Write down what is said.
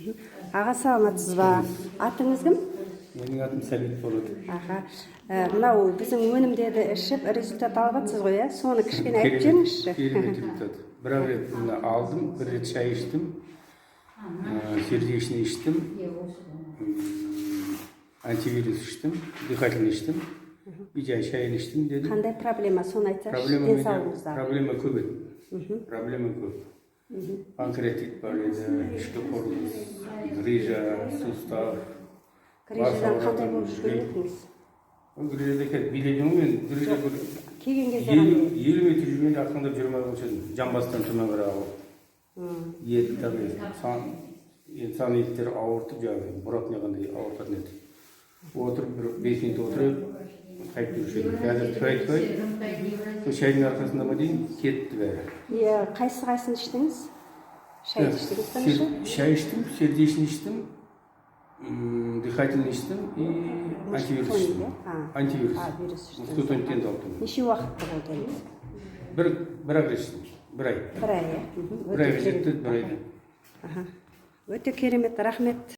Аға, саламатсыз ба? Атыңыз кім? Менің атым Сәбит болады. Аха. Мынау біздің өнімдерді ішіп, результат алып жатсыз ғой, иә? Соны кішкене айтып жіберіңізші. Керемет результат. Бір ақ рет мына алдым, бір рет шай іштім, сердечный іштім, антивирус іштім, дыхательный іштім и жай шайын іштім дедім. Қандай проблема, соны айтсаңызшы. Проблема менде Денсаулығыңыздағы. Проблема көп еді, проблема көп. Панкреатит бар еді, ішкі құрылыс, грыжа, сустав. Грыжадан бас қандай ауыратын, болып жүрген жүрек. едіңіз? Ол грыжада келіп биледім ғой мен, грыжа бір Келген кезде 50 қандай? 50 метр жүргенде ақырындап жүре алмай қалушы едім, жамбастан төмен қарай ауырып. Ет тағы сан, енді сан еттері ауыртып, жаңағы бұрап неғандай ауыртатын еді. Отырып, бір 5 минут отырып, қайтып жүруші едім. Қазір тфәй, тфәй, сол шайдың арқасында ма деймін, кетті бәрі. Иә, қайсы қайсысын іштіңіз? Шайды іштіңіз бірінші? Шай іштім, сердечный іштім, дыхательный іштім и антивирус Тоник, іштім. иә? А. Антивирус. А, вирус іштіңіз. Мускутониктен де алдым. Неше уақыт болды енді? Бір ақ рет іштім, бір ай. Бір ай, иә? Бір айға жетті, бір айда. Аха. Өте керемет, рахмет.